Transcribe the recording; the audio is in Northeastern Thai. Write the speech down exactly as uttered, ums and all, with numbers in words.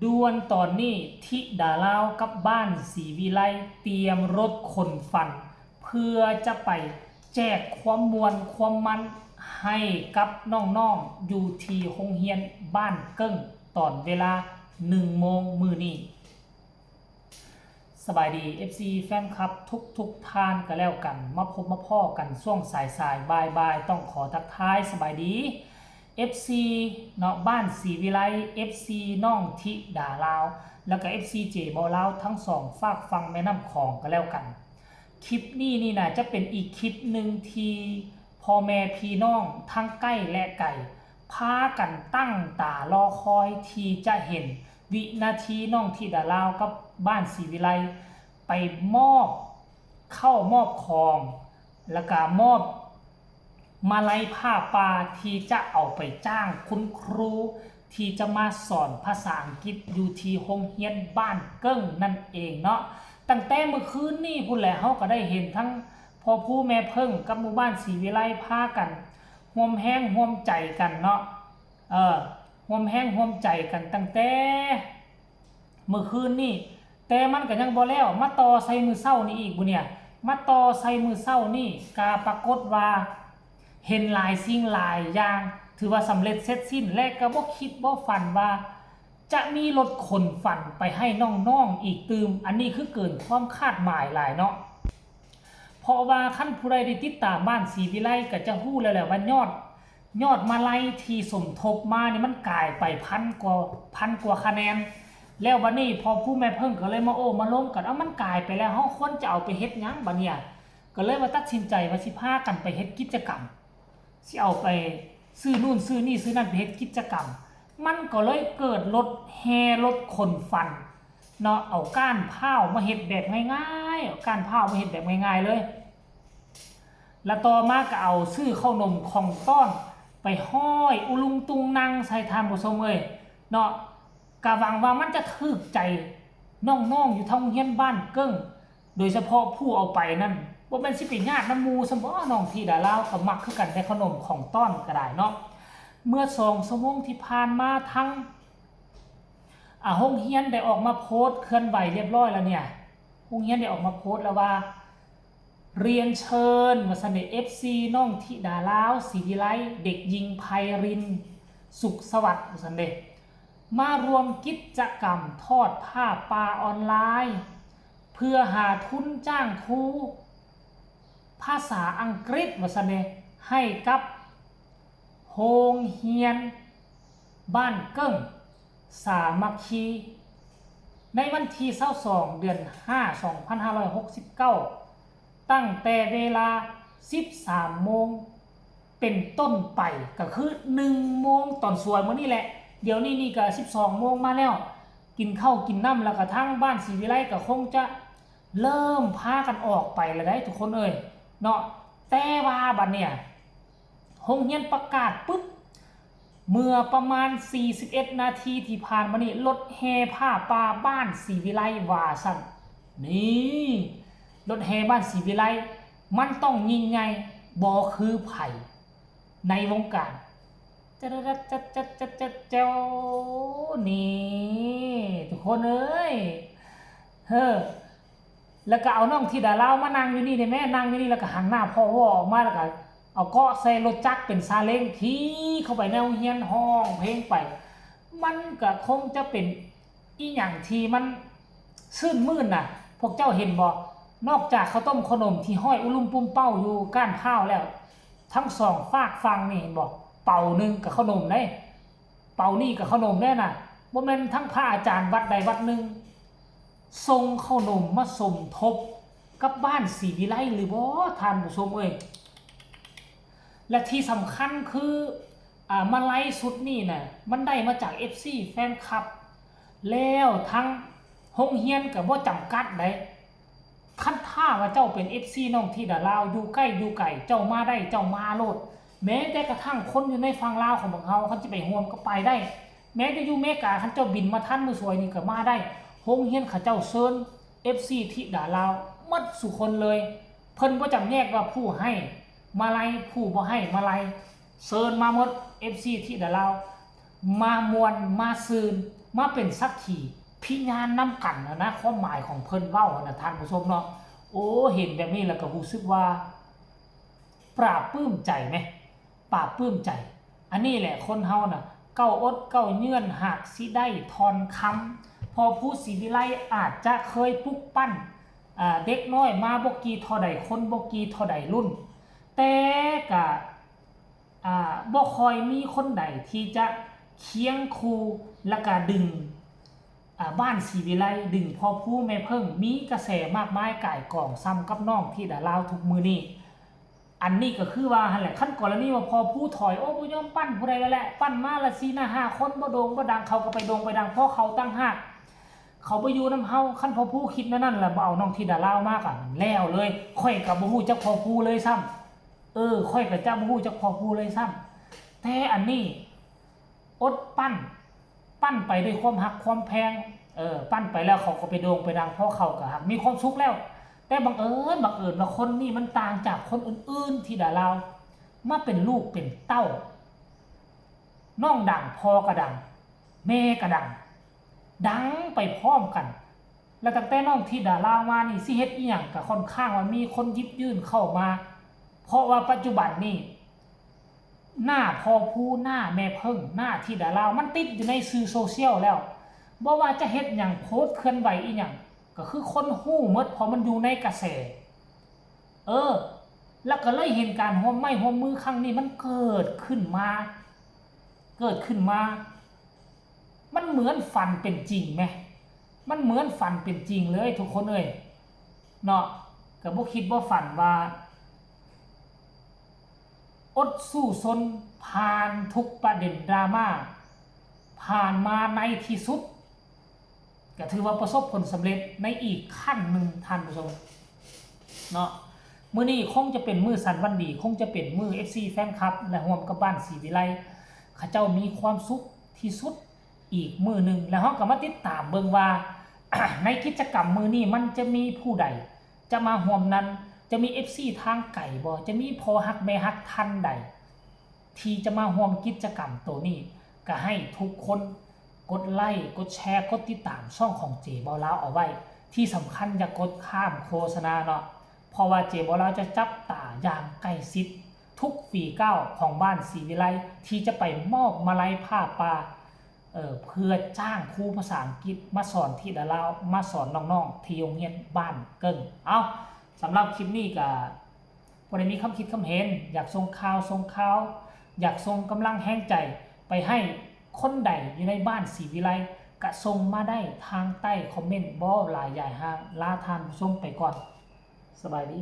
ด่วนตอนนี้ ธิดาลาวกับบ้านศรีวิไลเตรียมรถขนฝัน เพื่อจะไปแจกความม่วนความมันให้กับน้องๆ อยู่ที่โรงเรียนบ้านเกิ้ง ตอนเวลา หนึ่งโมงมื้อนี้ สบายดี เอฟซี แฟนคลับทุกๆท่านก็แล้วกัน มาพบมาพ้อกันช่วงสายๆ บ่ายๆ ต้องขอทักทายสบายดี เอฟซี เนาะ บ้านศรีวิไล เอฟซี น้องธิดาลาว แล้วก็ เอฟซี เจบ่าวลาว ทั้งสองฟากฝั่งแม่น้ำของก็แล้วกัน คลิปนี้นี่นะจะเป็นอีกคลิปหนึ่งที่พ่อแม่พี่น้องทั้งใกล้และไกล พากันตั้งตารอคอยที่จะเห็นวินาทีน้องธิดาลาวกับบ้านศรีวิไลไปมอบข้าวมอบของ แล้วก็มอบมาลัยผ้าป่าที่จะเอาไปจ้างคุณครูที่จะมาสอนภาษาอังกฤษอยู่ที่โรงเรียนบ้านเกิ้งนั่นเองเนาะ ตั้งแต่เมื่อคืนนี้พู้นแหละ เฮาก็ได้เห็นทั้งพ่อผู้แม่เพิ่งกับหมู่บ้านศรีวิไลพากันร่วมแฮงร่วมใจกันเนาะ เออ ร่วมแฮงร่วมใจกันตั้งแต่เมื่อคืนนี้ แต่มันก็ยังบ่แล้ว มาต่อใส่มื้อเช้านี่อีกบุเนี่ย มาต่อใส่มื้อเช้านี่ ก็ปรากฏว่าเห็นหลายสิ่งหลายอย่าง ถือว่าสำเร็จเสร็จสิ้น และก็บ่คิดบ่ฝันว่า จะมีรถขนฝันไปให้น้องๆอีกตื่ม อันนี้คือเกินความคาดหมายหลายเนาะ เพราะว่าคันผู้ใดได้ติดตามบ้านศรีวิไลก็จะฮู้แล้วแหละว่ายอด ยอดมาลัยที่สมทบมานี่มันกลายไปพันกว่า พันกว่าคะแนน แล้วบัดนี้พ่อผู้แม่เพิ่งก็เลยมาโอ้มาล้มกัน เอ้า มันกลายไปแล้ว เฮาควรจะเอาไปเฮ็ดหยังบัดเนี่ย ก็เลยว่าตัดสินใจว่าสิพากันไปเฮ็ดกิจกรรม สิเอาไปซื้อนู่นซื้อนี่ซื้อนั่นไปเฮ็ดกิจกรรม มันก็เลยเกิดรถแห่รถขนฝันเนาะ เอาก้านพร้าวมาเฮ็ดแบบง่ายๆ เอาก้านพร้าวมาเฮ็ดแบบง่ายๆเลย แล้วต่อมาก็เอาซื้อข้าวหนมของต้อนไปห้อยอุลุงตุงนังใส่ ท่านผู้ชมเอ้ยเนาะ ก็หวังว่ามันจะถูกใจน้องๆอยู่ทางโรงเรียนบ้านเกิ้ง โดยเฉพาะผู้เอาไปนั่น บ่แม่นสิไปญาตินำหมู่ซั่นบ่ น้องธิดาลาวก็มักคือกัน แต่ข้าวหนมของต้อนก็ได้เนาะ เมื่อสองชั่วโมงที่ผ่านมาทั้ง อ่า โรงเรียนได้ออกมาโพสต์เคลื่อนไหวเรียบร้อยแล้วเนี่ย โรงเรียนได้ออกมาโพสต์แล้วว่า เรียนเชิญ ว่าซั่นเด้ เอฟซี น้องธิดาลาว ศรีวิไล เด็กหญิงไพริน สุขสวัสดิ์ ว่าซั่นเด้ มาร่วมกิจกรรมทอดผ้าป่าออนไลน์ เพื่อหาทุนจ้างครูภาษาอังกฤษ ว่าซั่นเด้ ให้กับโรงเรียนบ้านเกิ้งสามัคคี ในวันที่ซาวสอง เดือนห้า สองพันห้าร้อยหกสิบเก้า ตั้งแต่เวลา สิบสามโมง เป็นต้นไป ก็คือ หนึ่งโมงตอนสวยมื้อนี้แหละ เดี๋ยวนี้นี่ก็ สิบสองโมงมาแล้ว กินข้าวกินน้ำแล้วก็ทางบ้านศรีวิไลก็คงจะเริ่มพากันออกไปแล้วได้ทุกคนเอ้ยเนาะ แต่ว่าบัดเนี่ย โรงเรียนประกาศปุ๊บ เมื่อประมาณ สี่สิบเอ็ดนาทีที่ผ่านมานี่ รถแห่ผ้าป่าบ้านศรีวิไลว่าซั่น นี่ รถแห่บ้านศรีวิไล มันต้องยิ่งใหญ่ บ่คือไผในวงการ จัดจัดจัดจัดจัดจัดเจ้า นี่ ทุกคนเอ้ย เฮ้อ แล้วก็เอาน้องธิดาลาวมานั่งอยู่นี่ได้แม่ นั่งอยู่นี่แล้วก็หันหน้าพ่อวอออกมา แล้วก็เอาเกาะใส่รถจักรเป็นซาเล้งขี่เข้าไปในโรงเรียน ฮ้องเพลงไป มันก็คงจะเป็นอีหยังที่มันชื่นมื่นน่ะ พวกเจ้าเห็นบ่ นอกจากข้าวต้มขนมที่ห้อยอุลุมปุมเป้าอยู่ก้านพร้าวแล้ว ทั้งสองฟากฝั่งนี่เห็นบ่ เป่าหนึ่งกับข้าวหนมเด้ เป่านี่กับข้าวหนมแน่น่ะ บ่แม่นทั้งพระอาจารย์วัดใดวัดหนึ่ง ส่งข้าวหนมมาสมทบกับบ้านศรีวิไลหรือบ่ ท่านผู้ชมเอ้ย และที่สำคัญคือ อ่า มาลัยชุดนี่น่ะ มันได้มาจาก เอฟซี แฟนคลับ แล้วทั้งโรงเรียนก็บ่จำกัดได๋ คันถ้าว่าเจ้าเป็น เอฟซี น้องธิดาลาว อยู่ใกล้อยู่ไกล เจ้ามาได้ เจ้ามาโลด แม้แต่กระทั่งคนอยู่ในฝั่งลาวของพวกเฮา คันสิไปร่วมก็ไปได้ แม้แต่อยู่อเมริกา คันเจ้าบินมาทันมื้อสวยนี่ก็มาได้ โรงเรียนเขาเจ้าเชิญ เอฟซี ธิดาลาว หมดซุคนเลย เพิ่นบ่จำแนกว่าผู้ให้มาลัย ผู้บ่ให้มาลัย เชิญมาหมด เอฟซี ธิดาลาว มาม่วนมาซื่น มาเป็นสักขีพยานนำกันนะนะ ความหมายของเพิ่นเว้านะท่านผู้ชมเนาะ โอ้ เห็นแบบนี้แล้วก็รู้สึกว่า ปลาบปลื้มใจไหม ปลาบปลื้มใจ อันนี้แหละคนเฮาน่ะ เก้าอดเก้าเยื่อนหากสิได้ทอนคำ พอผู้ศรีวิไลอาจจะเคยปลุกปั้น อ่า เด็กน้อยมาบ่กี่เท่าใดคนบ่กี่เท่าใดรุ่น แต่กะ อ่า บ่ค่อยมีคนใดที่จะเคียงคู่และกะดึง อ่า บ้านศรีวิไล ดึงพ่อผู้แม่เพิ่ง มีกระแสมากมายก่ายกองส่ำกับน้องธิดาลาวทุกมื้อนี้ อันนี้ก็คือว่าหั่นแหละ คันกรณีว่าพ่อผู้ถอย โอ้ บ่ยอมปั้นผู้ใดแล้วแหละ ปั้นมาละสี่หน้าห้าคน บ่โด่งบ่ดัง เขาก็ไปโด่งไปดังเพราะเขาต่างหาก เขาบ่อยู่นำเฮา คันพ่อผู้คิดแนวนั้นล่ะ บ่เอาน้องธิดาลาวมากะแล้วเลย ข้อยก็บ่ฮู้จักพ่อผู้เลยซ้ำ เออ ข้อยก็จะบ่ฮู้จักพ่อผู้เลยซ้ำ แต่อันนี้ อดปั้น ปั้นไปด้วยความฮักความแพง เออ ปั้นไปแล้วเขาก็ไปโด่งไปดัง เพราะเขาก็ฮัก มีความสุขแล้ว แต่บังเอิญ บังเอิญว่าคนนี้มันต่างจากคนอื่นๆ ธิดาลาว มาเป็นลูกเป็นเต้า น้องดัง พ่อก็ดัง แม่ก็ดัง ดังไปพร้อมกัน แล้วตั้งแต่น้องธิดาลาวมานี่ สิเฮ็ดอิหยังก็ค่อนข้างว่ามีคนหยิบยื่นเข้ามา เพราะว่าปัจจุบันนี่ หน้าพ่อผู้ หน้าแม่เพิ่ง หน้าธิดาลาว มันติดอยู่ในสื่อโซเชียลแล้ว บ่ว่าจะเฮ็ดหยัง โพสต์เคลื่อนไหวอิหยัง ก็คือคนฮู้หมด เพราะมันอยู่ในกระแส เออ แล้วก็เลยเห็นการร่วมไม้ร่วมมือครั้งนี้มันเกิดขึ้นมา เกิดขึ้นมา มันเหมือนฝันเป็นจริงไหม มันเหมือนฝันเป็นจริงเลยทุกคนเอ้ย เนาะ ก็บ่คิดบ่ฝันว่า อดสู้ซนผ่านทุกประเด็นดราม่า ผ่านมาในที่สุด ก็ถือว่าประสบผลสำเร็จในอีกขั้นหนึ่งท่านผู้ชม เนาะ มื้อนี้คงจะเป็นมื้อสันวันดี คงจะเป็นมื้อ เอฟซี แฟนคลับ และร่วมกับบ้านศรีวิไล เขาเจ้ามีความสุขที่สุดอีกมื้อหนึ่ง แล้วเราก็มาติดตามเบิ่งว่า ในกิจกรรมมื้อนี้มันจะมีผู้ใด จะมาร่วมนั้น จะมี เอฟซี ทางไกลบ่ จะมีพ่อฮักแม่ฮักท่านใด ที่จะมาร่วมกิจกรรมตัวนี้ ก็ให้ทุกคนกดไลค์ กดแชร์ กดติดตามช่องของเจบ่าวลาวเอาไว้ ที่สำคัญอย่ากดข้ามโฆษณาเนาะ เพราะว่าเจบ่าวลาวจะจับตาอย่างใกล้ชิด ทุกฝีก้าวของบ้านศรีวิไล ที่จะไปมอบมาลัยผ้าป่า เอ่อ เพื่อจ้างครูภาษาอังกฤษมาสอนธิดาลาว มาสอนน้องๆ ที่โรงเรียนบ้านเกิ่ง เอ้า สำหรับคลิปนี้ก็ ผู้ใดมีความคิดความเห็น อยากส่งข่าว ส่งข่าว อยากส่งกำลังแฮงใจไปให้คนใดอยู่ในบ้านศรีวิไล ก็ส่งมาได้ทางใต้คอมเมนต์ บ่หลายยายห่าง ลาท่านผู้ชมไปก่อน สบายดี